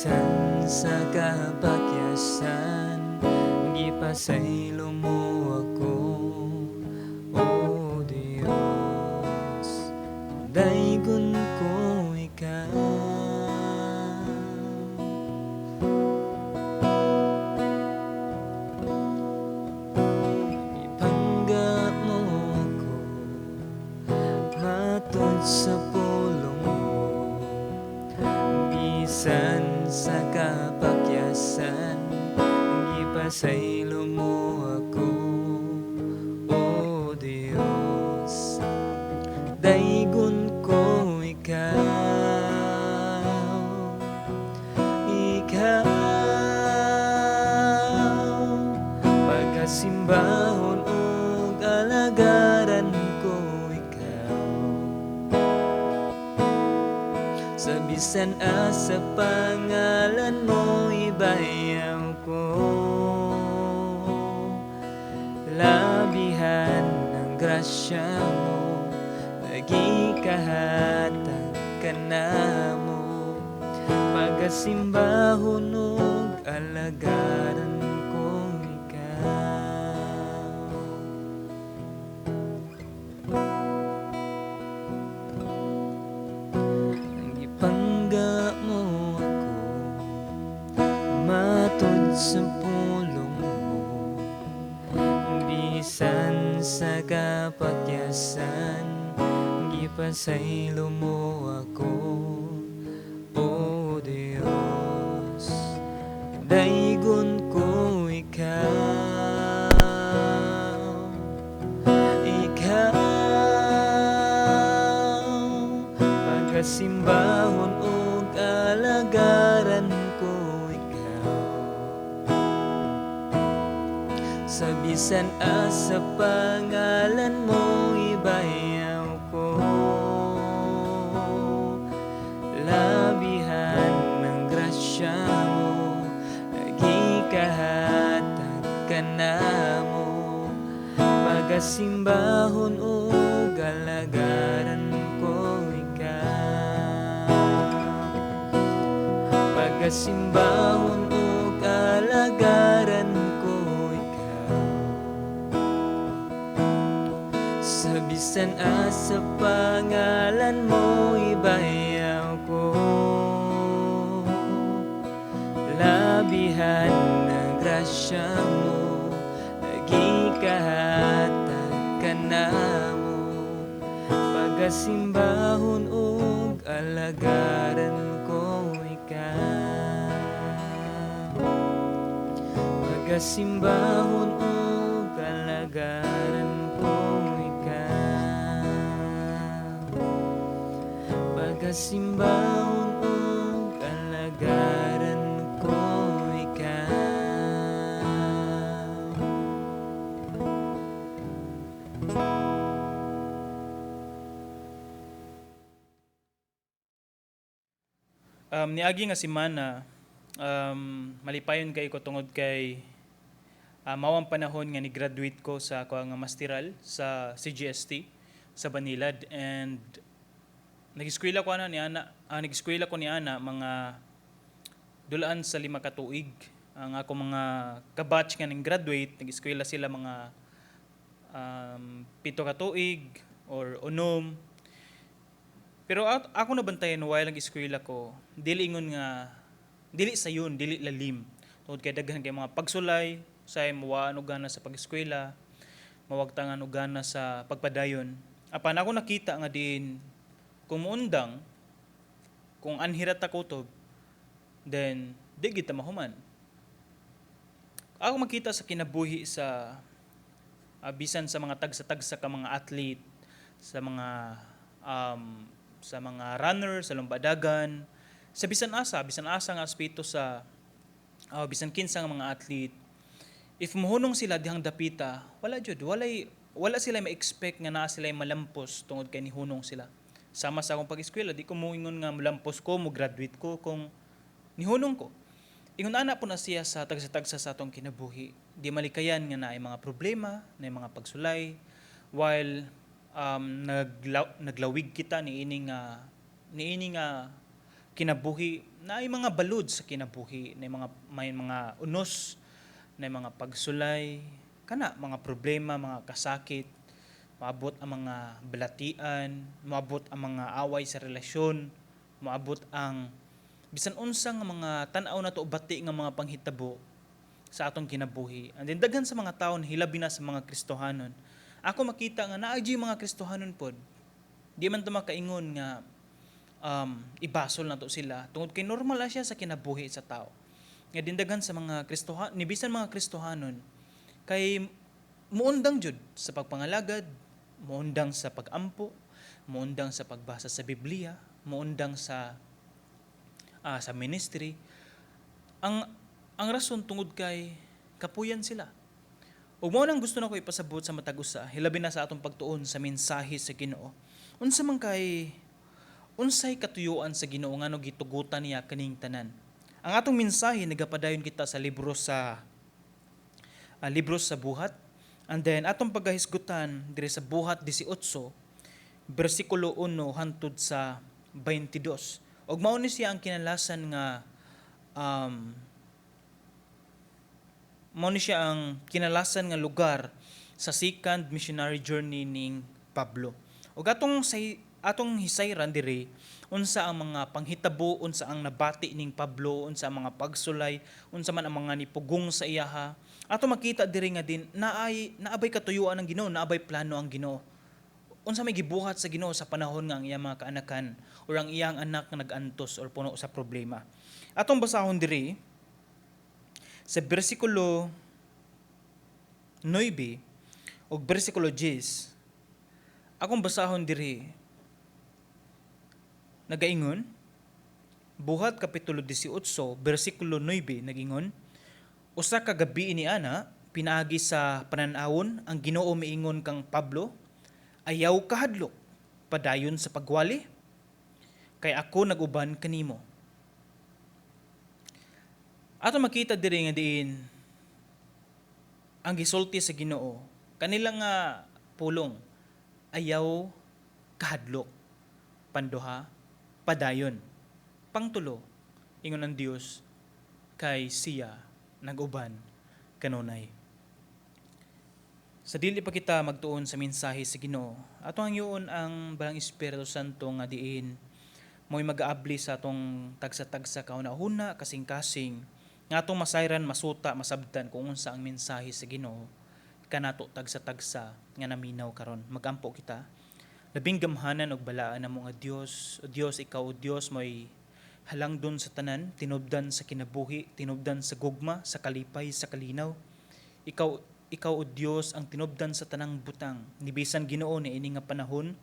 Bisan sa kapakyasan, gipasaylo mo ako, O Dios. Daygon ko ikaw. Ipangga mo ako matud sa pulong mo, bisan sa kapakyasan, gipasaylo mo ako, O Dios. Daygon ko ikaw, ikaw. Pagkasimbahon ug alagaran ko ikaw, sa bisan asa pangalan mo ibayaw ko. Labihan ng grasya mo, nagikahatag ka na mo. Pagkasimbahon ug alagaran ko ikaw. Gipangga mo ako matud sa pulong mo, bisan sa kapakyasan, gipasaylo mo ako, O Dios. Daygon ko ikaw, ikaw. Pagkasimbahon ug alagaran ko ikaw, sa bisan asa pangalan mo ibayaw ko. Labihan ng grasya mo, nagikahatag ka na mo. Pagkasimbahon ug alagaran ko ikaw. Pagkasimbahon ug alagaran ko ikaw, sa bisan asa pangalan mo ibayaw ko. Labihan ng grasya mo, nagikahatag ka na mo. Pagkasimbahon ug alagaran ko ikaw. Pagkasimbahon ug alagaran ko ikaw. Pagkasimbahon ug alagaran ko ikaw. Niagi nga semana, malipayon kay ko tungod kay mao ang panahon nga ni-graduate ko sa ako nga masteral sa CGST sa Banilad, and nag-eskwela ko ana ni ana, nag-eskwela ko ni ana mga dulaan sa 5 ka tuig. Ang ako mga kabatch nga ning graduate, nag-eskwela sila mga 7 ka tuig or 6. Pero ako nabantayan while nag-eskwela ko, dili ingon nga dili sayon, dili lalim. Tungod kay daghan kay mga pagsulay, say mawaan og gana sa pag-eskwela, mawagtangan og gana sa pagpadayon. Apan ako nakita nga din kung muundang, kung anhirat ta kutob, then di gid ta mahuman. Ako makita sa kinabuhi sa bisan sa mga tagsa-tagsa ka mga athlete, sa mga runner, sa lumbadagan, sa bisan asa nga aspeto sa bisan kinsa nga mga athlete, if mohunong sila dihang dapita, wala jud, wala sila ma-expect nga naa sila malampos tungod kay nihunong sila. Sama sa akong pag-eskwela, di ko moingon nga molampos ko, mo graduate ko kung nihunong ko. Ingon ana po na siya sa tagsa-tagsa sa atong kinabuhi. Di malikayan nga naay mga problema, naay mga pagsulay, while naglawig kita niini nga kinabuhi, naay mga balud sa kinabuhi, na mga may mga unos, na mga pagsulay, kana mga problema, mga kasakit, maabot ang mga balatian, maabot ang mga away sa relasyon, maabot ang bisan unsa nga mga tan-aw nato bati nga mga panghitabo sa atong kinabuhi. And then daghan sa mga taon, hilabi na sa mga Kristohanon. Ako makita nga naa gyud mga Kristohanon pod. Di man to makaingon nga ibasol nato sila tungod kay normal na siya sa kinabuhi sa tao. Nga din daghan sa mga Kristohan, ni bisan mga Kristohanon kay muundang jud sa pagpangalagad, muundang sa pagampo, muundang sa pagbasa sa Biblia, muundang sa ministry. Ang rason tungod kay kapuyan sila. Ug mao nang gusto nako ipasabot sa matag usa, hilabi na sa atong pagtuon sa mensahe sa Ginoo. Unsa man kay unsay katuyuan sa Ginoo ngano gitugutan niya kaning tanan? Ang atong mensahe, nagapadayon kita sa libro sa Buhat. And then atong pagahisgutan diri sa Buhat 18 bersikulo 1 hangtod sa 22. Ug mao ni siya ang kinalasan nga mao ni siya ang kinalasan nga lugar sa second missionary journey ning Pablo. Ug atong hisayran diri unsa ang mga panghitabo, unsa ang nabati ning Pablo, unsa ang mga pagsulay, unsa man ang mga nipugong sa iyaha. Ato makita diri nga din naay naabay katuyuan ang Ginoo, naabay plano ang Ginoo. Unsa may gibuhat sa Ginoo sa panahon nga ang iyang mga kaanakan or ang iyang anak nga nag-antos or puno sa problema. Atong basahon diri sa bersikulo 9 ug bersikulo 10. Akong basahon diri, nagaingon, Buhat kapitulo 18 bersikulo 9, nagingon, "Usa ka gabi ni ana, pinaagi sa panan-awon, ang Ginoo miingon kang Pablo, 'Ayaw kahadlok, padayon sa pagwali, kay ako nag-uban kanimo.'" Ato makita diri nga diin ang gisulti sa Ginoo kanila nga pulong, "Ayaw kahadlok." Panduha, "Padayon." Pangtulo, ingon ang Dios kay siya nag-uban kanunay. Sa dili pa kita magtuon sa mensahe sa Ginoo, ato hangyoon ang Balaang Espiritu Santo nga diin mo'y mag-aabli sa atong tagsa-tagsa kahuna-huna, kasing-kasing, nga atong masayran, masuta, masabtan kung unsa ang mensahe sa Ginoo kanato tagsa-tagsa nga naminaw karon. Magampo kita. Labing gamhanan og balaan namo nga Dios, o Dios, ikaw, o Dios, mo'y halangdon sa tanan, tinubdan sa kinabuhi, tinubdan sa gugma, sa kalipay, sa kalinaw. Ikaw, o Dios, ang tinubdan sa tanang butang. Nibisan, Ginoo, ni ini nga panahon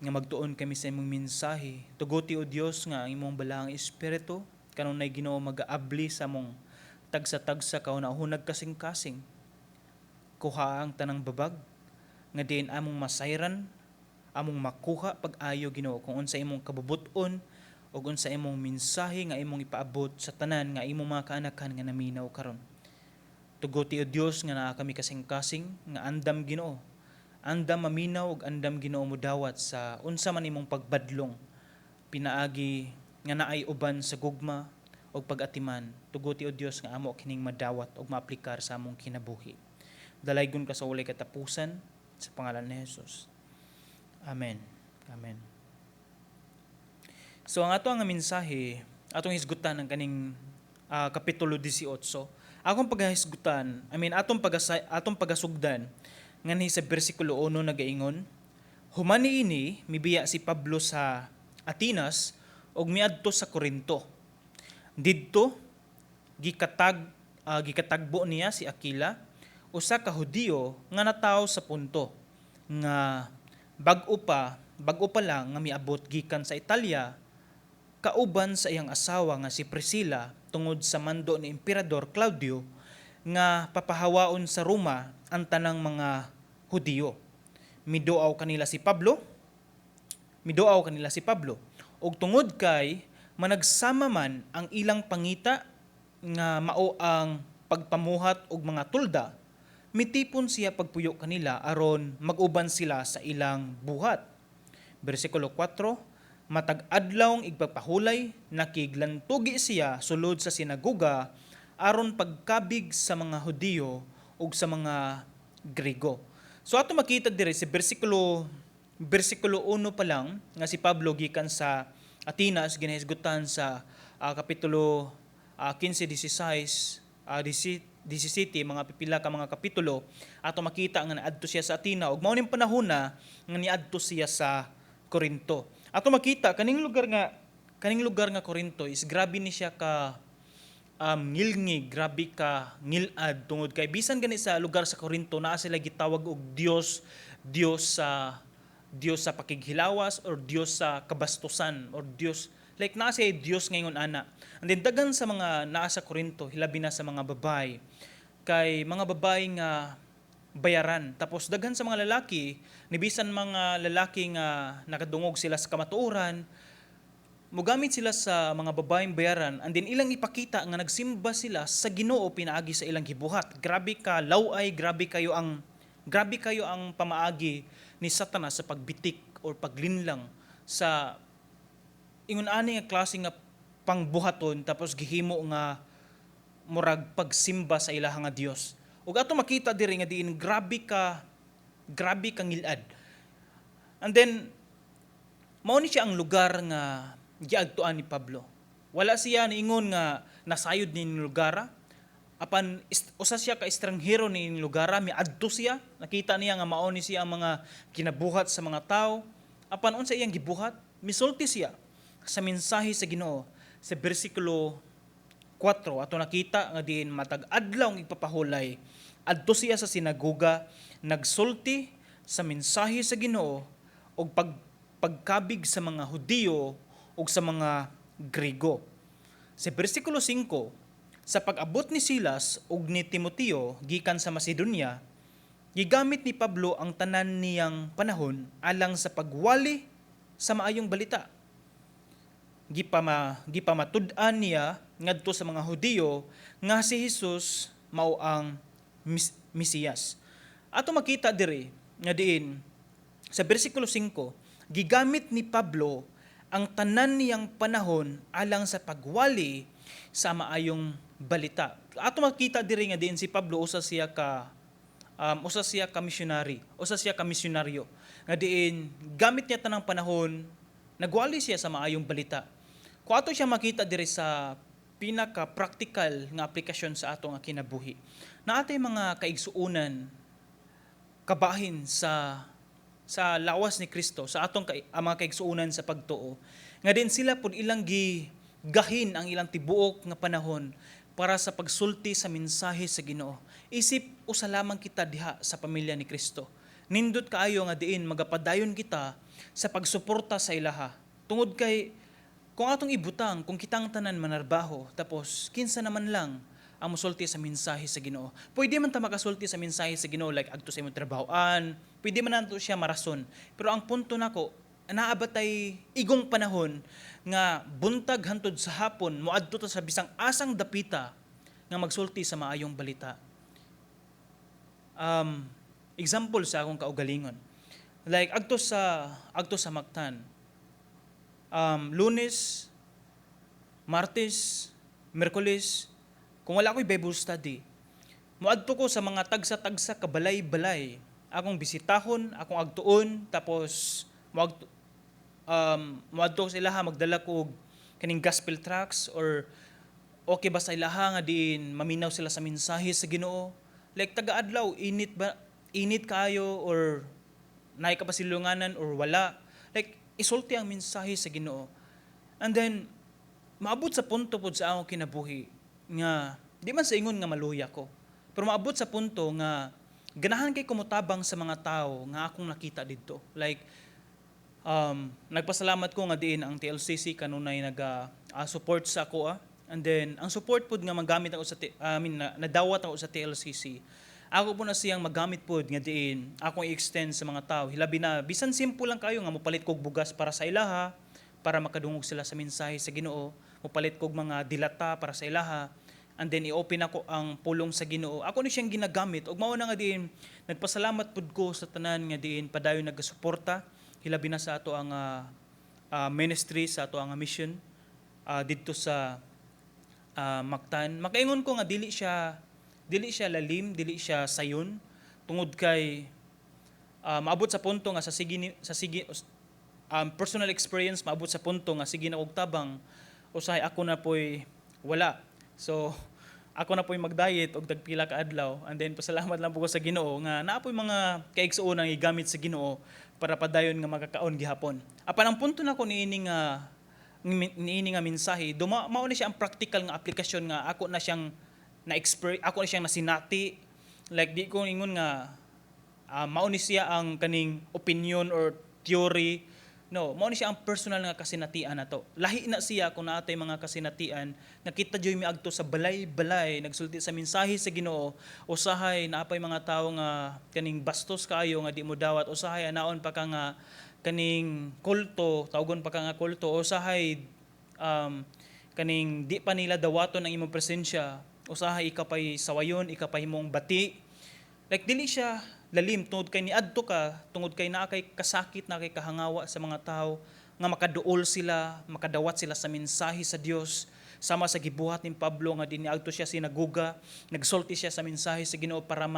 nga magtuon kami sa imong mensahe. Tuguti, o Dios, nga ang imong balaang espiritu kanunay, Ginoo, magaabli sa among tagsa-tagsa kahuna-hunag, kasing-kasing. Kuha ang tanang babag nga diin among masayran, among makuha pag-ayo, Ginoo, kung unsa imong kabubut-on ug unsa imong mensahe nga imong ipaabot sa tanan nga imong mga kaanakan nga naminaw karon. Tuguti, o Dios, nga naa kami kasing-kasing nga andam, Ginoo. Andam maminaw ug andam, Ginoo, modawat sa unsa man imong pagbadlong pinaagi nga naay uban sa gugma ug pag-atiman. Tuguti, o Dios, nga amo kining madawat ug maaplikar sa among kinabuhi. Dalaygon ka sa walay katapusan sa pangalan ni Jesus. Amen. Amen. So ang ato nga mensahe, atong hisgutan ang kaning kapitulo 18. Akong paghahisgutan, I mean, atong pagasugdan nganhi sa bersikulo 1, nagaingon, "Human niini mibiya si Pablo sa Atenas ug miadto sa Corinto. Didto gikatagbo niya si Aquila, usa ka Hudiyo nga natawo sa Ponto, nga bag-o pa lang nga miabot gikan sa Italia kauban sa iyang asawa nga si Priscilla, tungod sa mando ni Emperador Claudio nga papahawaon sa Roma ang tanang mga Hudiyo. Miduaw kanila si Pablo. Ug tungod kay managsama man ang ilang pangita nga mao ang pagpamuhat og mga tulda, mitipon siya pagpuyo kanila aron mag-uban sila sa ilang buhat." Bersikulo 4, Matag adlaw igpagpahulay, nakiglantugi siya sulod sa sinagoga aron pagkabig sa mga Hudiyo ug sa mga Grigo. So ato makita diri sa bersikulo 1 pa lang nga si Pablo gikan sa Atenas, ginahisgutan sa kapitulo 15, 16, 17, mga pipila ka mga kapitulo, ato makita nga naadto siya sa Athena ug mao ning panahona nga niadto siya sa Corinto. Ato makita kaning lugar nga Corinto is grabe ni siya ka ngilngig, grabe ka ngilad, tungod kay bisan gani sa lugar sa Corinto naa sila gitawag og Dios, Dios sa pakighilawas or Dios sa kabastusan or Dios, like naa siya Dios ngayon ana. And then daghan sa mga naa sa Corinto, hilabi na sa mga babae, kay mga babae nga bayaran. Tapos daghan sa mga lalaki, nibisan mga lalaki nga nakadungog sila sa kamatuoran, mugamit sila sa mga babaeng bayaran and then ilang ipakita nga nagsimba sila sa Ginoo pinaagi sa ilang gibuhat. Grabe ka laway, grabe kayo ang pamaagi ni Satanas sa pagbitik or paglinlang sa ingon ani nga klase nga pangbuhaton, tapos gihimo nga murag pagsimba sa ilaha nga Dios. Ug ato makita diri nga diin grabe ka ngilad. And then mao ni siya ang lugar nga giadtuan ni Pablo. Wala siya niingon nga nasayod ni lugar, apan usa siya ka estranghero ni lugar, miadto siya, nakita niya nga mao ni siya ang mga kinabuhat sa mga tao. Apan unsa iyang gibuhat? Misulti siya sa mensahe sa Ginoo. Sa bersikulo 4, ato nakita nga diin matag adlaw ang igpapahulay, adto siya sa sinagoga, nagsulti sa mensahe sa Ginoo og pagkabig sa mga Hudiyo ug sa mga Grigo. Sa bersikulo 5, sa pag-abot ni Silas ug ni Timoteo gikan sa Macedonia, gigamit ni Pablo ang tanan niyang panahon alang sa pagwali sa maayong balita. Gipamatud-an niya ngadto sa mga Hudiyo nga si Jesus mao ang Mesiyas. Ato makita diri nga diin sa bersikulo 5, gigamit ni Pablo ang tanan niyang panahon alang sa pagwali sa maayong balita. Ato makita diri nga diin si Pablo usa siya ka missionary, usa siya ka misyonaryo nga diin gamit niya tanang panahon, nagwali siya sa maayong balita. Kung ato siya makita diri sa pinaka practical nga aplikasyon sa ato nga kinabuhi, naa tay mga kaigsuonan kabahin sa lawas ni Kristo, sa atong ang mga kaigsuonan sa pagtuo, nga din sila pud ilang gigahin ang ilang tibuok nga panahon para sa pagsulti sa mensahe sa Ginoo. Isip usa lamang kita diha sa pamilya ni Kristo, nindot kaayo nga diin magapadayon kita sa pagsuporta sa ilaha. Tungod kay kung atong ibutang, kung kitang tanan manarbaho, tapos kinsa naman lang ang musulti sa mensahe sa Ginoo? Pwede man ta makasulti sa mensahe sa Ginoo, like adto sa imong trabahoan, pwede man nato siya marason. Pero ang punto nako, naa ba tay igong panahon nga buntag hantod sa hapon moadto ta sa bisang asang dapita nga magsulti sa maayong balita? Example sa akong kaugalingon. Like adto sa Mactan. Lunes, Martes, Miyerkules, kung wala ko'y Bible study, moadto ko sa mga tagsa-tagsa ka balay-balay. Akong bisitahon, akong agtuon, tapos moadto ko sa ilaha, magdala ko og kaning gospel tracts or okay ba sa ilaha nga diin maminaw sila sa mensahe sa Ginoo. Like taga-adlaw, init ba, init kaayo or naay ka pa silunganan or wala. Like isulti ang mensahe sa Ginoo. And then maabot sa punto pod sa akong kinabuhi nga di man sa ingon nga maluya ko. Pero maabot sa punto nga ganahan kay kumutabang sa mga tao nga akong nakita didto. Like nagpasalamat ko nga diin ang TLCC kanunay naga support sa ako ah. And then ang support pod nga magamit ako sa I mean nadawat ako sa TLCC. Ako po na siyang magamit pod nga diin akong i-extend sa mga tao. Hilabi na bisan simple lang kayo nga mopalit kog bugas para sa ilaha para makadungog sila sa mensahe sa Ginoo, mopalit kog mga dilata para sa ilaha and then i-open ako ang pulong sa Ginoo. Ako ni siyang ginagamit ug mao na nga diin nagpasalamat pud ko sa tanan nga diin padayon nagasuporta, hilabi na sa ato ang ministry sa ato ang mission didto sa Mactan. Makaingon ko nga dili siya lalim, dili siya sayon tungod kay maabot sa punto nga sa sige sa sige personal experience, maabot sa punto nga sige na og tabang, usahay ako na po'y wala. So ako na po'y mag-diet og tagpila ka adlaw, and then pasalamat lang po ko sa Ginoo nga naa po'y mga kaigsuonan nga gigamit sa Ginoo para padayon nga makakaon gihapon. Apan ang punto nako niini nga mensahe, duma mao ni siya ang practical nga aplikasyon nga ako na siyang na ako na siyang nasinati. Like, di ko ingon nga mao ni siya ang kaning opinion or theory. No, mao ni siya ang personal nga kasinatian nato. Lahi na siya kung naa tay mga kasinatian nga kita joy miadto sa balay-balay, nagsulti sa mensahe sa Ginoo, usahay naa pay mga tawo nga kaning bastos kaayo nga di mo dawat, usahay anaon pa ka nga kaning kulto, tawgon pa ka nga kulto, usahay kaning di pa nila dawaton ang imong presensya, usahay ika pay sawayon, ika pay mong bati. Like, dili siya lalim tungod kay niadto ka, tungod kay naa kay kasakit, naa kay kahangawa sa mga tao nga makaduol sila, makadawat sila sa mensahe sa Dios. Sama sa gibuhat ni Pablo nga diniadto siya sinagoga, nagsulti siya sa mensahe sa Ginoo para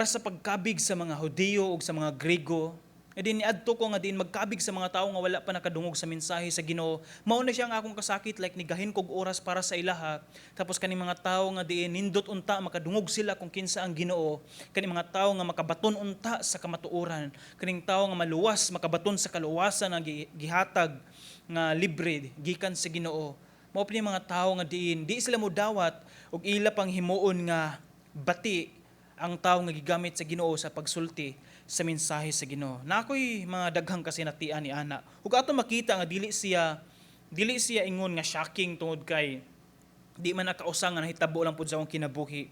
sa pagkabig sa mga Hudiyo ug sa mga Grego. E din niadto ko nga din magkabig sa mga tao nga wala pa nakadungog sa mensahe sa Ginoo. Mao na siya ang akong kasakit, like nigahin kog oras para sa ilaha. Tapos kani mga tao nga diin nindot unta makadungog sila kung kinsa ang Ginoo. Kani mga tao nga makabaton unta sa kamatuoran. Kaning tao nga maluwas, makabaton sa kaluwasan nga gihatag nga libre gikan sa Ginoo. Mao pa ni mga tao nga diin di sila modawat ug ila pang himuon nga bati ang tao nga gigamit sa Ginoo sa pagsulti sa mensahe sa Ginoo. Na ako'y mga daghang kasinatian ni ana. Ug ato makita nga dili siya ingon nga shocking tungod kay di man nakausa nga nahitabo lang pud sa akong kinabuhi.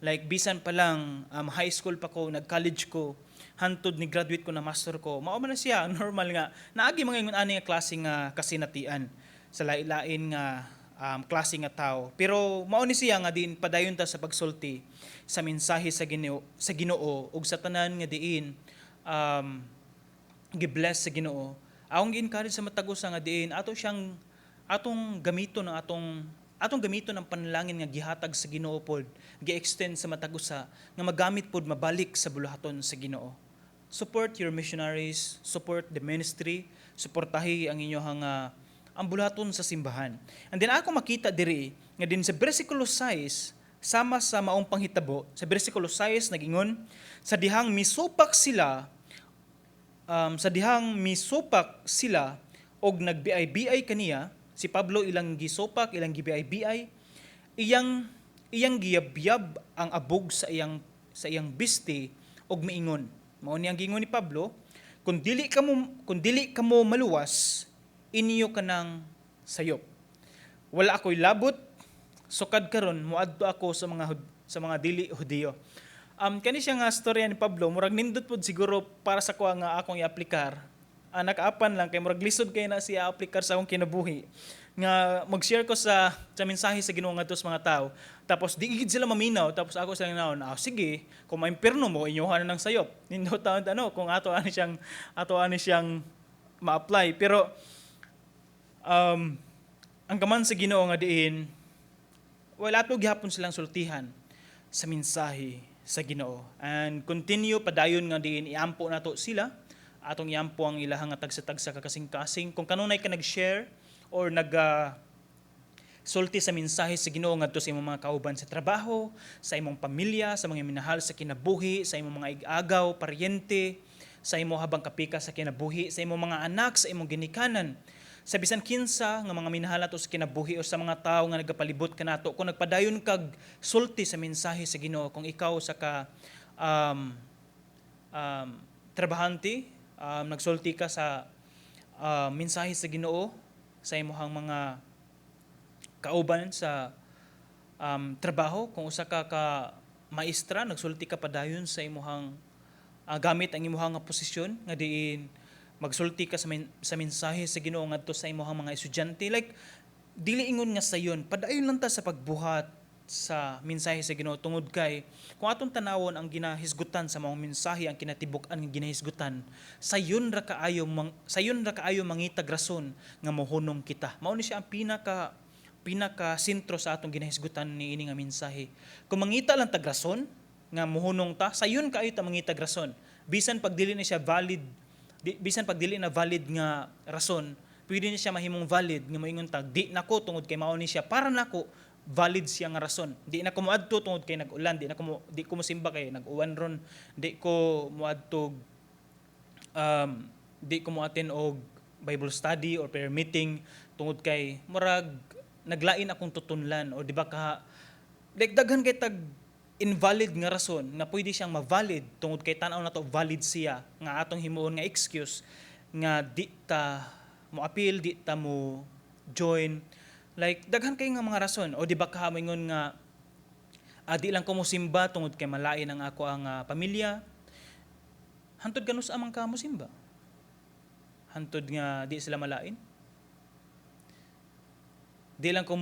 Like, bisan pa lang high school pa ko, nag-college ko, hantod ni graduate ko na master ko. Mao man na siya normal nga naagi mga ingon ani nga klase nga kasinatian sa lain-lain nga klase nga tao. Pero mao ni siya nga din padayon ta sa pagsulti sa mensahe sa Ginoo ug sa tanan nga diin gi-bless sa Ginoo. Akong gi-encourage sa matag usa nga diin ato siyang atong gamiton ang panalangin nga gihatag sa Ginoo pod, gi-extend sa matag usa nga magamit pod mabalik sa buluhaton sa Ginoo. Support your missionaries, support the ministry, suportahi ang inyong ang buluhaton sa simbahan. And then ako makita diri nga din sa versikulo 6, sama sa maong panghitabo, sa versikulo 6 nagingon, sa dihang misupak sila og nagbiay-biay kaniya, si Pablo ilang gisupak, ilang gibiay-biay, iyang iyang giyabyab ang abog sa iyang bisti og miingon. Mao ni ang giingon ni Pablo, Kung dili kamo maluwas, inyo kanang sayop. Wala ako'y labot, sukad karon moadto ako sa mga dili Hudiyo." Kani siya nga storya ni Pablo, murag nindot pod siguro para sa kuha nga akong i-aplikar. Nakaapan lang kay murag lisod kay na siya aplikar sa akong kinabuhi. Nga mag-share ko sa mensahe sa Ginoo ngadto sa mga tao. Tapos di gid sila maminaw, tapos ako silang naon, "Ah, sige, kung maimpirno mo, inyohan na ng sayop." Nindot taon ano kung ato ani siyang ma-apply. Pero ang kaman sa Ginoo nga diin wala ato gihapon silang sultihan sa mensahe sa Ginoo. And continue padayon nga diin iampo nato sila, atong iampo ang ilahang nga tagsa-tagsa ka kasing-kasing. Kung kanunay ka nag-share or nag sulti sa mensahe sa Ginoo ngadto sa imong mga kauban sa trabaho, sa imong pamilya, sa mga minahal sa kinabuhi, sa imong mga ig-agaw, paryente, sa imo habang kapika sa kinabuhi, sa imong mga anak, sa imong ginikanan, sa bisan kinsa nga mga minahal nato sa kinabuhi o sa mga tawo nga nagapalibot kanato, kung nagpadayon kag sulti sa mensahe sa Ginoo, kung ikaw sa ka trabahante, nagsulti ka sa mensahe sa Ginoo sa imong mga kauban sa trabaho, kung usa ka ka maestra, nagsulti ka padayon sa imong gamit ang imong nga posisyon nga diin magsulti ka sa mensahe sa Ginoo ngadto sa imong mga estudyante. Like, dili ingon nga sayon, padayon lang ta sa pagbuhat sa mensahe sa Ginoo, tungod kay kung atong tanawon ang ginahisgutan sa maong mensahe, ang kinatibuk-an nga ginahisgutan, sayon ra kaayo mangitag rason nga mohunong kita. Mao ni siya ang pinaka pinaka sentro sa atong ginahisgutan niini nga mensahe. Kung mangita lang tag rason nga mohunong ta, sayon kaayo ta mangitag rason, bisan pag dili na siya valid, bisan pag dili na valid nga rason, pwede ni siya mahimong valid nga moingon tag di nako tungod kay mao ni siya, para nako valid siya nga rason. Di na ko moadto tungod kay nag-ulan, di ko mosimba kay nag-uwan ron, di ko moattend og Bible study or prayer meeting tungod kay murag naglain akong tutunlan, o di ba ka, like daghan kay tag invalid nga rason nga pwede siyang ma-valid tungod kay tan-aw nato valid siya nga atong himuon nga excuse nga di ta mo appeal, di ta mo join. Like daghan kay nga mga rason, o di ba ka moingon nga di lang ko mosimba tungod kay malain ang ako ang pamilya. Hantod kanus-a man ka mosimba? Hantod nga di sila malain? Di lang ko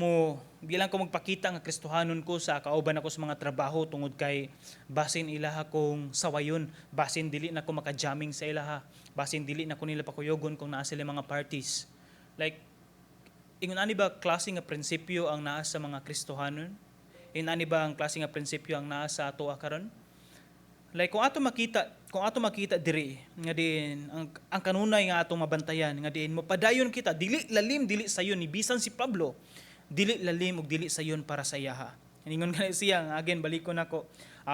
magpakita nga Kristohanon ko sa kauban ako sa mga trabaho tungod kay basin ilaha kong sawayon, basin dili na ko makajamming sa ilaha, basin dili na ko nila pakuyogon kung naa sila mga parties. Like ingon ani ba klase nga prinsipyo ang naa sa mga Kristohanon? Ingon ani ba ang klase nga prinsipyo ang naa sa atoa karon? Like kung ato makita diri nga diin ang kanunay nga atong mabantayan nga diin mopadayon kita, dili lalim, dili sayon. Ni bisan si Pablo, dili lalim ug dili sayon para sa iyaha. Ingon gani siya nga, again balikon nako,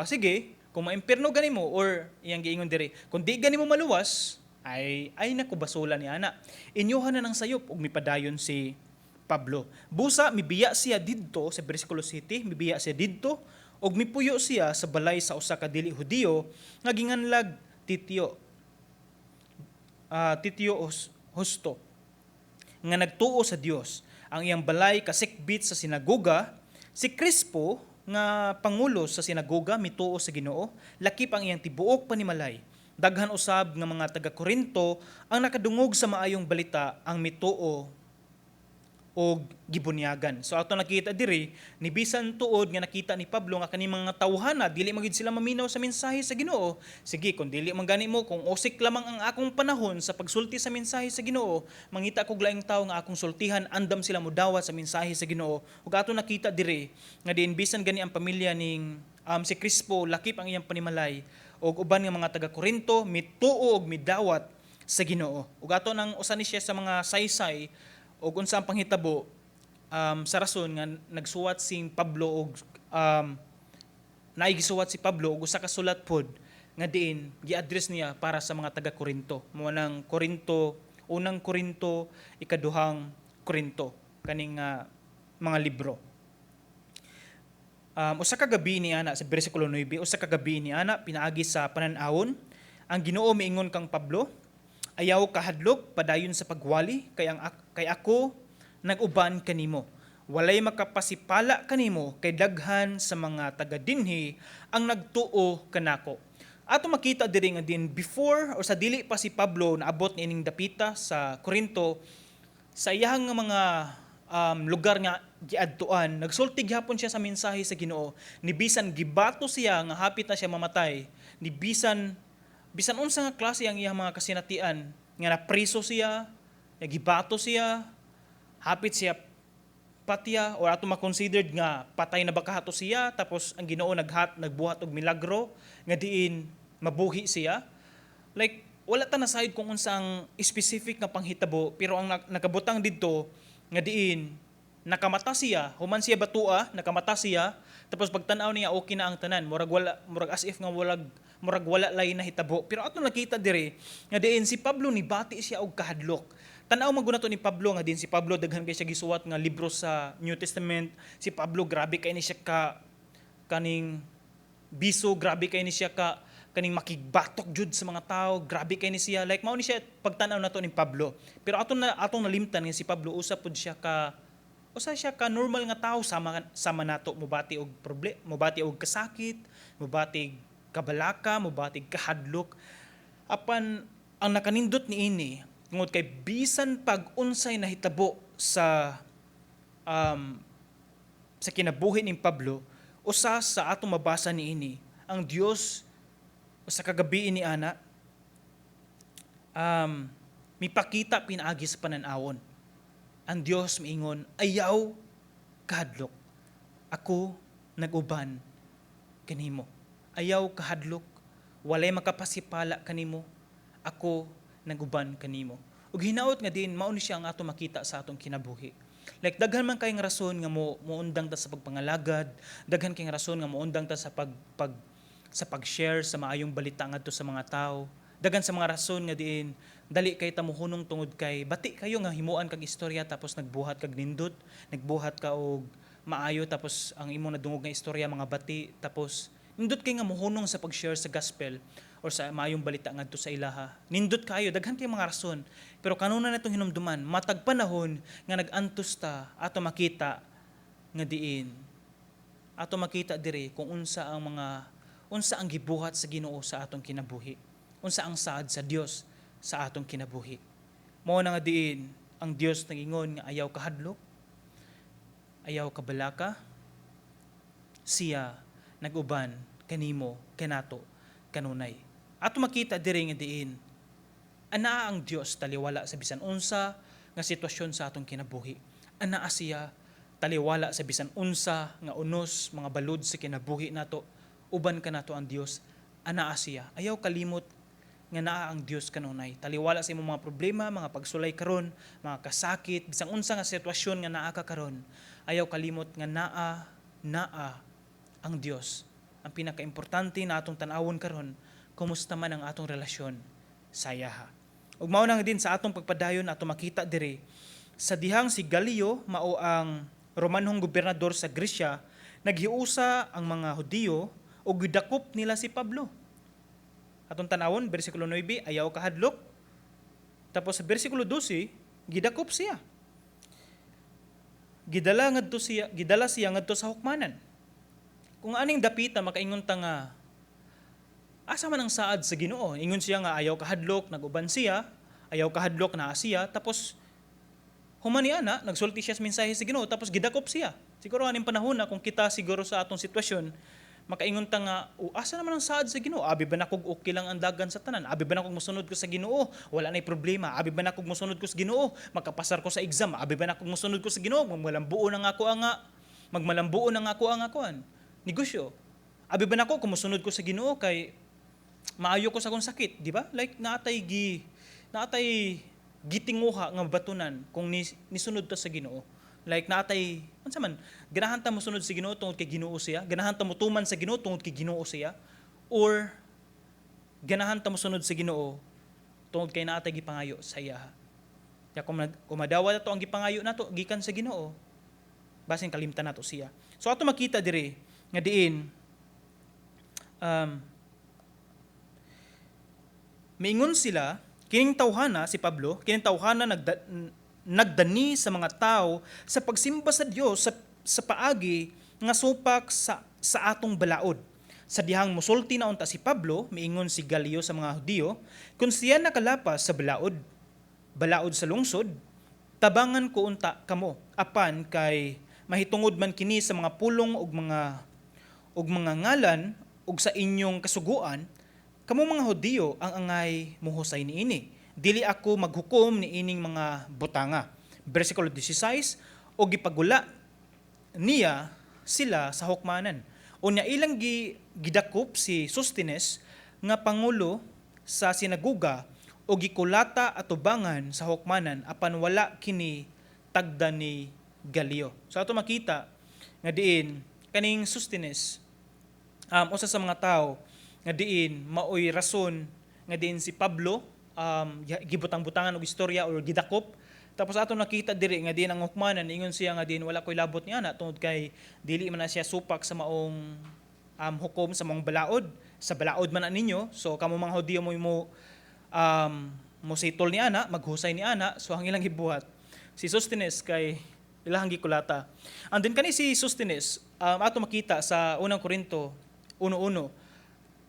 sige, kung maimpierno gani mo, or iyang giingon diri, kung di gani mo maluwas, ay nako, basula ni ana, inyuha na ng sayop. Ug mipadayon si Pablo. Busa mibiya siya didto sa bersikulo 7, mibiya siya didto ug mipuyo siya sa balay sa usa ka dili Hudiyo nga ginganlag Titio Justo nga nagtuo sa Dios. Ang iyang balay kasikbit sa sinagoga. Si Crispo nga pangulo sa sinagoga mituo sa Ginoo, lakip ang iyang tibuok panimalay. Daghan usab nga mga taga Korinto ang nakadungog sa maayong balita ang mituo og gibunyagan. So ato nakita diri, ni bisan tuod nga nakita ni Pablo nga kani mga tawhana dili magid sila maminaw sa mensahe sa Ginoo. Sige, kung dili man gani mo, kung usik lamang ang akong panahon sa pagsulti sa mensahe sa Ginoo, mangita kog laing tawo nga akong sultihan, andam sila modawat sa mensahe sa Ginoo. Ug ato nakita diri nga diin bisan gani ang pamilya ning si Crispo lakip ang iyang panimalay ug uban nga mga taga Korinto mituo og midawat sa Ginoo. Ug ato nang usa ni siya sa mga saysay og unsa ang panghitabo sa rason nga nagsuwat si Pablo og naigisuwat si Pablo og usa ka sulat pod nga diin gi-address niya para sa mga taga Korinto. Mao nang Korinto, Unang Korinto, Ikaduhang Korinto, kaning mga libro. Usa ka gabi ni ana, sa bersikulo 9, usa ka gabi ni ana pinaagi sa panan-awon, ang Ginoo miingon kang Pablo, "Ayaw kahadlok, padayon sa pagwali kay ako nag-uban kanimo. Walay makapasipala kanimo kay daghan sa mga taga dinhi ang nagtuo kanako." Ato makita diri nga din before or sa dili pa si Pablo naabot niining dapita sa Corinto, sa iyahang nga mga lugar nga giadtuan, nagsulti gihapon siya sa mensahe sa Ginoo. Ni bisan gibato siya nga hapit na siya mamatay, ni bisan bisan unsa nga klase ang iyang mga kasinatian, nga napriso siya, nga gibato siya, hapit siya patya or ato ma-considered nga patay na ba kahato siya, tapos ang Ginoo nagbuhat og milagro nga diin mabuhi siya. Like wala ta nasayod kung unsa ang specific nga panghitabo, pero ang nakabutang didto nga diin nakamata siya human siya batua, nakamata siya, tapos pagtan-aw niya, okay na ang tanan, murag wala, murag as if nga walag, murag wala lay nahitabo. Pero ato nakita diri nga diin si Pablo nibati siya og kahadlok. Tan-aw man gud nato ni Pablo nga diin si Pablo daghan kay siya gisuwat nga libro sa New Testament. Si Pablo, grabe kay ni siya ka kaning biso, grabe kay ni siya ka kaning makigbatok jud sa mga tao, grabe kay ni siya. Like mao ni siya pagtan-aw nato ni Pablo, pero ato na atong nalimtan nga si Pablo usa siya ka normal nga tao sama sama nato, mobati og problem, mobati og kasakit, mobati kabalaka, mobati kahadlok. Apan ang nakanindot niini tungod kay bisan pag unsay nahitabo sa Sa kinabuhi ning Pablo, usa sa atong mabasa niini, ang Dios sa kagabi ni ana mipakita pinaagi sa panan-awon. Ang Dios miingon, "Ayaw kahadlok. Ako nag-uban kanimo. Ayaw kahadlok. Walay makapasipala kanimo. Ako naguban kanimo." Ug hinaot nga din mao ni siya ang ato makita sa atong kinabuhi. Like daghan man kayong rason nga mo moundang ta sa pagpangalagad, daghan kayong rason nga moundang ta sa pag-share sa maayong balita ngadto sa mga tao. Daghan sa mga rason nga diin dali kay ta mohunong tungod kay bati kayo nga himuan kag istorya, tapos nagbuhat kag nindot, nagbuhat ka og maayo, tapos ang imong nadungog nga istorya mga bati, tapos nindot kay nga mohunong sa pag-share sa gospel or sa maayong balita ngadto sa ilaha. Nindot kayo, daghan kay mga rason. Pero kanuna na itong hinumduman, matag panahon nga nag-antos ta, ato makita nga diin. Ato makita diri kung unsa ang gibuhat sa Ginoo sa atong kinabuhi. Unsa ang saad sa Dios sa atong kinabuhi. Mao na nga diin ang Dios nagingon nga ayaw kahadlok, ayaw kabalaka, siya nag-uban kanimo, kanato, kanunay. Ato makita diri nga diin anaa ang Dios taliwala sa bisan unsa nga sitwasyon sa atong kinabuhi. Anaa siya taliwala sa bisan unsa nga unos, mga balud sa kinabuhi nato. Uban kanato ang Dios. Anaa siya. Ayaw kalimot nga naa ang Dios kanunay. Taliwala sa imong mga problema, mga pagsulay karon, mga kasakit, bisan unsa nga sitwasyon nga naa ka karon. Ayaw kalimot nga naa ang Dios. Ang pinakaimportante na atong tan-awon karon, kumusta man ang atong relasyon sa iyaha. Ug mao na nga din sa atong pagpadayon, ato makita diri sa dihang si Galio mao ang Romanhong gobernador sa Gresya, naghiusa ang mga Hudiyo ug gidakop nila si Pablo. Atong tanawon, bersikulo 9, ayaw kahadlok. Tapos sa bersikulo 12, gidakop siya. Gidala siya ngadto sa hukmanan. Kung aning dapita, makaingon ta nga asa man ang saad sa Ginoo? Ingon siya nga ayaw kahadlok, nag-uban siya, ayaw kahadlok, naa siya, tapos human ni ana, nagsulti siya sa mensahe sa Ginoo, tapos gidakop siya. Siguro aning panahon na kung kita siguro sa atong sitwasyon, makaingon ta nga, "O, asa naman ang saad sa Ginoo? Abi ba nakog okay lang ang dagan sa tanan? Abi ba nakog mosunod ko sa Ginoo? Wala na'y problema. Abi ba nakog mosunod ko sa Ginoo? Makapasar ko sa exam. Abi ba nakog mosunod ko sa Ginoo? Magmalambuo na nga ako ang akuan negosyo. Abi ba nako kung mosunod ko sa Ginoo kay maayo ko sa akong sakit," di ba? Like naatay gitinguha nga batunan kung nisunod ta sa Ginoo. Like naatay unsa man, ganahan ta mosunod sa Ginoo tungod kay Ginoo siya, ganahan ta motuman sa Ginoo tungod kay Ginoo siya, or ganahan ta mosunod sa Ginoo tungod kay naatay gipangayo sa iya. Kaya kung madawa nato ang gipangayo nato gikan sa Ginoo, basin kalimtan nato siya. So ato makita diri nga diin miingon sila, kining tawhana, si Pablo, kining tawhana nagdani sa mga tao sa pagsimba sa Dios sa paagi nga supak sa atong balaod. Sa dihang musulti na unta si Pablo, miingon si Galio sa mga Hudiyo, "Kung siya nakalapas sa balaod sa lungsod, tabangan ko unta kamo, apan kay mahitungod man kini sa mga pulong ug mga ngalan ug sa inyong kasuguan, kamo mga Hudiyo ang angay muhusay niini. Dili ako maghukom niining mga butanga." Versikulo 16, o gipagula niya sila sa hukmanan. Unya ilang gidakop si Sostines nga pangulo sa sinaguga o gikulata atubangan sa hukmanan, apan wala kini tagda ni Galio. So ato makita nga diin kaning Sostines usa sa mga tao nga diin maoy rason nga diin si Pablo gibutang-butangan og istorya or gidakop. Tapos ato nakita diri nga diin ang hukmanan ingon siya nga diin wala koy labot niya na tungod kay dili man na siya supak sa maong hukom, sa maong balaod, sa balaod man na ninyo. So kamo mga Hudiyo mo mo ni ana, maghusay ni ana. So ang ilang gibuhat, si Sostines kay ilahang gikulata. And then kani si Sostines, ato makita sa Unang Korinto 1:1.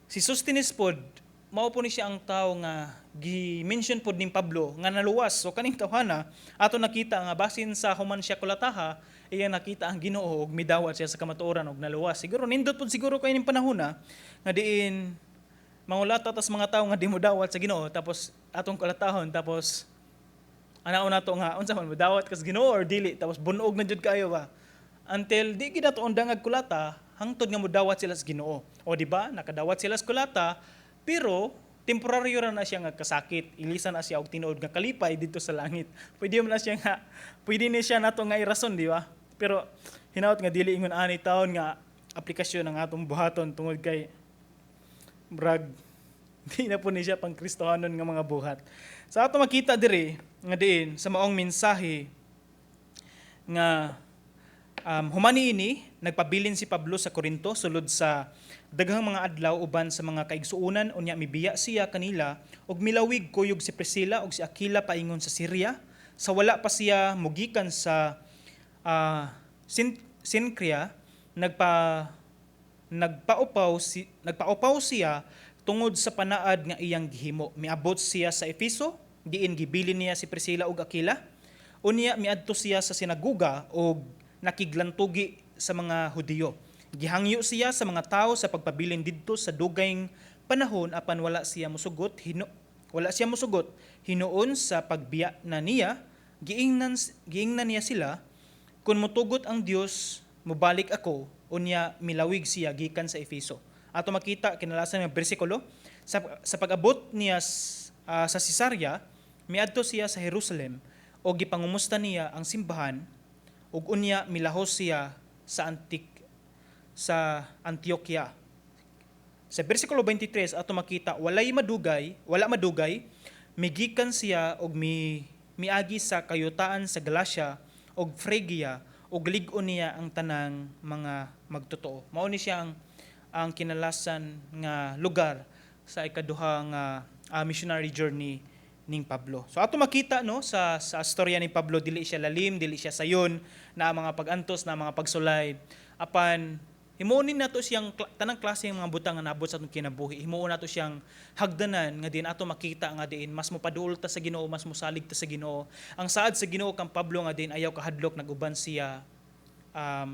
Si Sostines pod, mao po ni siya ang tao nga gi-mention pod ning Pablo nga naluwas. So kaning tawhana, ato nakita nga basin sa human siya kulataha, Iya nakita ang Ginoo ug midawat siya sa kamatuoran ug naluwas. Siguro nindot pud siguro kay ning panahon na nga diin mangulata tas mga tawo nga di mo dawat sa Ginoo, tapos atong kulatahon, tapos anaon nato nga unsa man, modawat kas Ginoo or dili, tapos bunog na jud kayo ba until di gid nato undangag kulata hangtod nga modawat sila sa Ginoo. O di ba, nakadawat sila sa kulata, pero temporaryo ra na siya nga kasakit, ilisan na siya og tinuod nga kalipay dito sa langit. Pwede man na siya nga, pwede ni siya nato nga irason, di ba? Pero hinaot nga dili ingon ani taon nga aplikasyon ang atong buhaton tungod kay brag di na po ni siya pang Kristohanon nga mga buhat. Sa ato makita diri nga diin sa maong mensahe nga human niini, nagpabilin si Pablo sa Corinto sulod sa daghang mga adlaw uban sa mga kaigsuonan. Unya mibiya siya kanila ug milawig kuyog si Priscilla ug si Aquila paingon sa Syria. Sa wala pa siya mugikan sa Cencrea, nagpaupaw siya tungod sa panaad nga iyang gihimo. Miabot siya sa Efeso, diin gibilin niya si Priscilla ug Aquila. Unya miadto siya sa sinaguga ug nakiglantugi sa mga Hudiyo. Gihangyo siya sa mga tao sa pagpabilin didto sa dugayng panahon, apan wala siya musugot. Hinuon sa pagbiya na niya, giingnan niya sila, "Kung mutugot ang Dios, mubalik ako." Unya milawig siya gikan sa Efeso. Ato makita kinalasan nga bersikulo, sa pag-abot niya sa Cesarea, miadto siya sa Jerusalem o gipangumusta niya ang simbahan ug unya milahos siya sa Antioquia. Sa bersikulo 23 ato makita, wala madugay migikan siya og miagi sa kayutaan sa Galacia ug Phrygia ug lig-on niya ang tanang mga magtotoo. Mao ni siya ang kinalasan nga lugar sa ikaduha nga missionary journey ning Pablo. So ato makita, no, sa storya ni Pablo, dili siya lalim, dili siya sayon na ang mga pag-antos, na ang mga pagsulay. Apan himuon nato siyang tanang klase ng mga butang nga naabot sa atong kinabuhi. Himuon nato siyang hagdanan nga diin ato makita nga diin mas mopaduol ta sa Ginoo, mas mosalig ta sa Ginoo. Ang saad sa Ginoo kang Pablo nga diin ayaw kahadlok naguban siya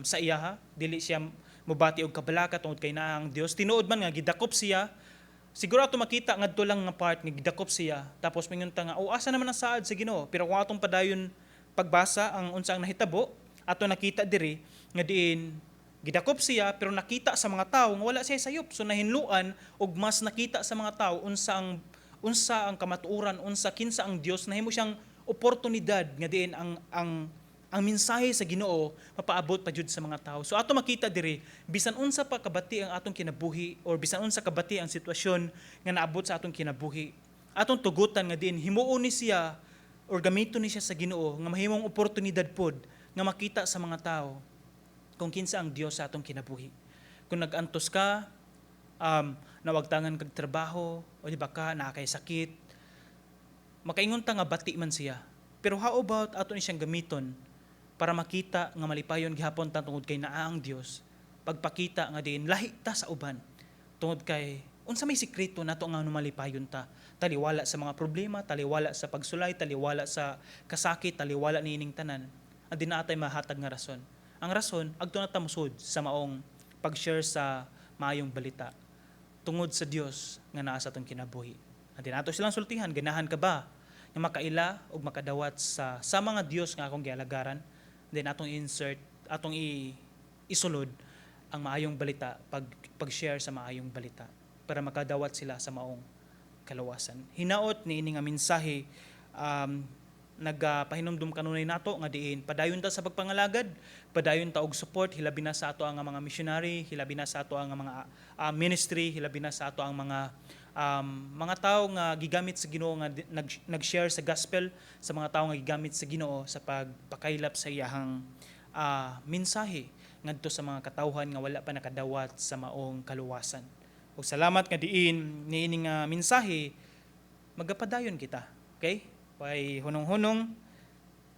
sa iyaha, dili siya mobati og kabalaka tungod kay naa ang Dios. Tinuod man nga gidakop siya. Siguro ato makita ngadto lang nga part nga gidakop siya. Tapos mingon ta nga, "Oh, asa naman ang saad sa Ginoo?" Pero kung atong padayon pagbasa ang unsa ang nahitabo, ato nakita diri nga diin gidakop siya pero nakita sa mga tao nga wala siya sayop. So nahinluan og mas nakita sa mga tao unsa ang kamatuoran, unsa kinsa ang Dios. Nahimo siyang oportunidad nga diin ang mensahe sa Ginoo mapaabot pa jud sa mga tao. So ato makita diri, bisan unsa pa kabati ang atong kinabuhi or bisan unsa kabati ang sitwasyon nga naabot sa atong kinabuhi, atong tugutan nga diin himuon ni siya or gamiton ni siya sa Ginoo nga mahimong oportunidad pod nga makita sa mga tao kung kinsa ang Dios sa atong kinabuhi. Kung nag-antos ka, nawagtangan kag trabaho, o di ba ka naa kay sakit, makaingon ta nga bati man siya. Pero how about ato ni siyang gamiton para makita nga malipayon gihapon ta tungod kay naa ang Dios? Pagpakita nga diin lahi ta sa uban tungod kay unsa may sikreto nato nga malipayon ta taliwala sa mga problema, taliwala sa pagsulay, taliwala sa kasakit, taliwala niining tanan. Ang di natay mahatag nga rason. Ang rason, agto na ta mosud sa maong pag-share sa maayong balita tungod sa Dios nga naa sa atong kinabuhi. Ang di nato silang sultihan, "Ganahan ka ba nga makaila ug makadawat sa mga Dios nga akong gialagaran?" Then atong insert, atong isulod ang maayong balita, pag-share sa maayong balita para makadawat sila sa maong kaluwasan. Hinaot ni ini nga mensahe nagapahinumdum kanunay nato nga diin padayon ta sa pagpangalagad, padayon ta og support, hilabi na sa ato ang mga missionary, hilabi na sa ato ang mga ministry, hilabi na sa ato ang mga tao nga gigamit sa Ginoo nga nag-share sa gospel, sa mga tao nga gigamit sa Ginoo sa pagpakaylap sa iyahang mensahe ngadto sa mga katawhan nga wala pa nakadawat sa maong kaluwasan. Ug salamat nga diin niini nga mensahe magapadayon kita. Okay? Way hunong-hunong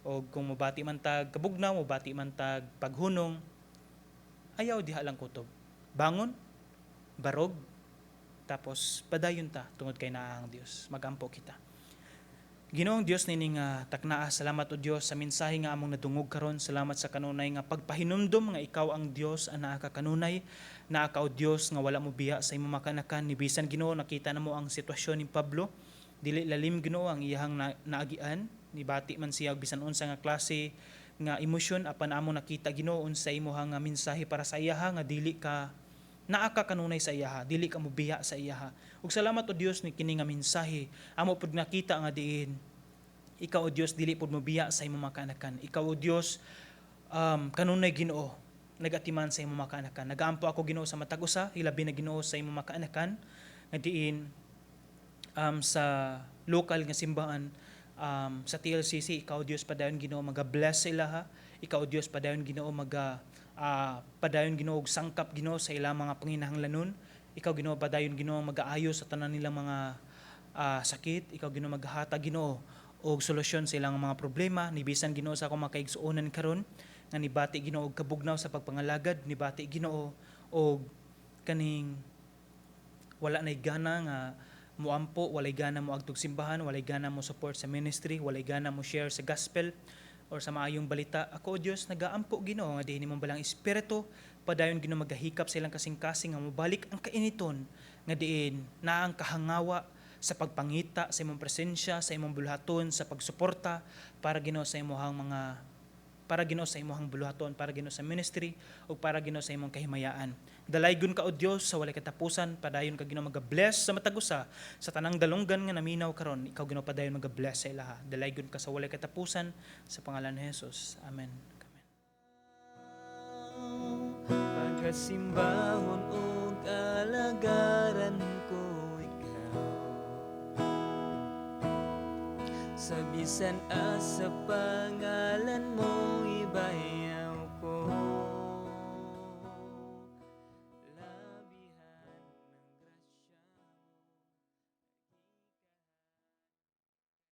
o kung mobati man tag kabugnaw, mobati man tag paghunong, ayaw diha lang kutob. Bangon, barog, tapos padayon ta tungod kay naa ang Dios. Magampo kita. Ginoong Dios, nining taknaa, salamat o Dios sa mensahe nga among nadungog karon. Salamat sa kanunay nga pagpahinumdom nga ikaw ang Dios ang naa ka kanunay, naa ka o Dios nga wala mo biya sa imong makanakan. Ni bisan, Ginoo, nakita namo ang sitwasyon ni Pablo. Dili lalim, Ginoo, ang iyahang naagian, nibati man siya og bisan unsa nga klase nga emosyon, apan among nakita, Ginoo, unsa imuha nga mensahe para sa iyaha nga dili ka, naa ka kanunay sa iyaha, dili ka mobiya sa iyaha. Ug salamat o Dios ni kini nga mensahe, amo pud nakita nga diin ikaw o Dios dili pud mobiya sa imong mga kaanakan. Ikaw o Dios kanunay, Ginoo, nagatiman sa imong mga kaanakan. Nagaampo ako, Ginoo, sa matag usa, hilabi na, Ginoo, sa imong mga kaanakan nga diin sa lokal nga simbahan, sa TLCC. Ikaw Dios padayon, Ginoo, maga-bless sa ilaha. Ikaw Dios padayon, Ginoo, maga padayon, Ginoo, og sangkap, Ginoo, sa ilang mga panginahanglanon. Ikaw, Ginoo, padayon, Ginoo, magaayo sa tanan nilang mga sakit. Ikaw, Ginoo, maghatag, Ginoo, og solusyon sa ilang mga problema. Ni bisan, Ginoo, sa akong mga kaigsuonan karon nga nibati, Ginoo, og kabugnaw sa pagpangalagad, nibati, Ginoo, og kaning wala nay gana nga muampo, walay gana mo adtog simbahan, walay gana mo support sa ministry, walay gana mo share sa gospel or sa maayong balita. Ako, o Dios, nagaampo, Ginoo, nga diin imong Balaang Espiritu padayon, Ginoo, magahikap sa ilang kasing-kasing nga mobalik ang kainiton nga diin naa ang kahangawa sa pagpangita sa imong presensya, sa imong buluhaton, sa pagsuporta para, Ginoo, sa imong mga, para, Ginoo, sa imong buluhaton, para, Ginoo, sa ministry ug para, Ginoo, sa imong kahimayaan. Dalaygon ka o Dios sa walay katapusan, padayon ka, Ginoo, maga-bless sa matag usa sa tanang dalunggan nga naminaw karon. Ikaw, Ginoo, padayon maga-bless sa ilaha. Dalaygon ka sa walay katapusan sa pangalan ni Jesus. Amen. Amen. Pagkasimbahon ug alagaran ko ikaw sa bisan asa, pangalan mo ibayaw.